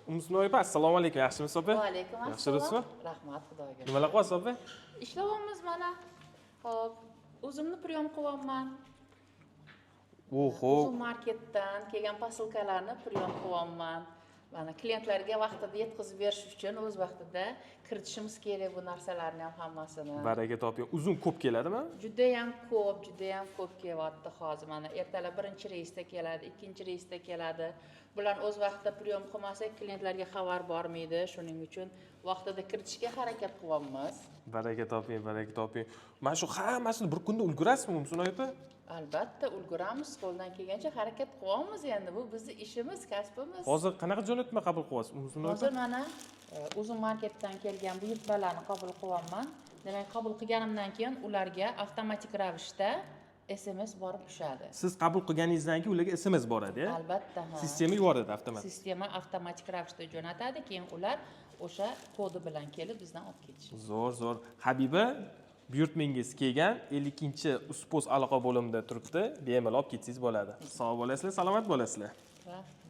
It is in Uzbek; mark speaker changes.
Speaker 1: Umsinoy opa, assalomu alaykum. Yaxshimisiz, opa?
Speaker 2: Va alaykum
Speaker 1: Yaxshimisizmi?
Speaker 2: assalom. Rahmat Xudoga.
Speaker 1: Nimalar qilyapsiz, opa?
Speaker 2: Ishlayapmiz mana. Xo'p, o'zimni приём qilyapman.
Speaker 1: Oho.
Speaker 2: Uzum marketdan kelgan posilkalarni приём qilyapman. Mana, klientlarga vaqtida yetkazib berish uchun o'z vaqtida kiritishimiz kerak bu narsalarni ham hammasini.
Speaker 1: Baraka toping. Uzum ko'p keladimi?
Speaker 2: Judayam ko'p, judayam ko'p kelyapti hozir. Mana, ertalab birinchi reysda keladi, ikkinchi reysda keladi. Bularni o'z vaqtida приём qilmasak, klientlarga xabar bormaydi. Shuning uchun vaqtida kiritishga harakat qilyapmiz.
Speaker 1: Baraka toping, baraka toping. Mana shu hammasini bir kunda ulgurasizmi, Umsinoy opa?
Speaker 2: Albatta ulguramiz, qo'ldan kelgancha harakat qilyapmiz endi. Bu bizni ishimiz, kasbimiz.
Speaker 1: Hozir qanaqa jo'natma qabul qilyapsiz, Umsinoy opa?
Speaker 2: Hozir mana Uzum marketdan kelgan buyurtmalarni qabul qilyapman. Demak, qabul qilganimdan keyin ularga avtomatik ravishda SMS borib tushadi.
Speaker 1: Siz qabul qilganingizdan keyin ularga SMS boradi, ya?
Speaker 2: Albatta, ha.
Speaker 1: Sistema yuboradi avtomatik.
Speaker 2: Sistema avtomatik ravishda jo'natadi, keyin ular o'sha kodi bilan kelib bizdan olib ketishadi.
Speaker 1: Zo'r, zo'r. Habiba, buyurtmangiz kelgan, 52 Uzpost aloqa bo'limida turibdi. Bemalol olib ketsangiz bo'ladi. Sog' bo'lasizlar, salomat bo'lasizlar.
Speaker 2: Rahmat.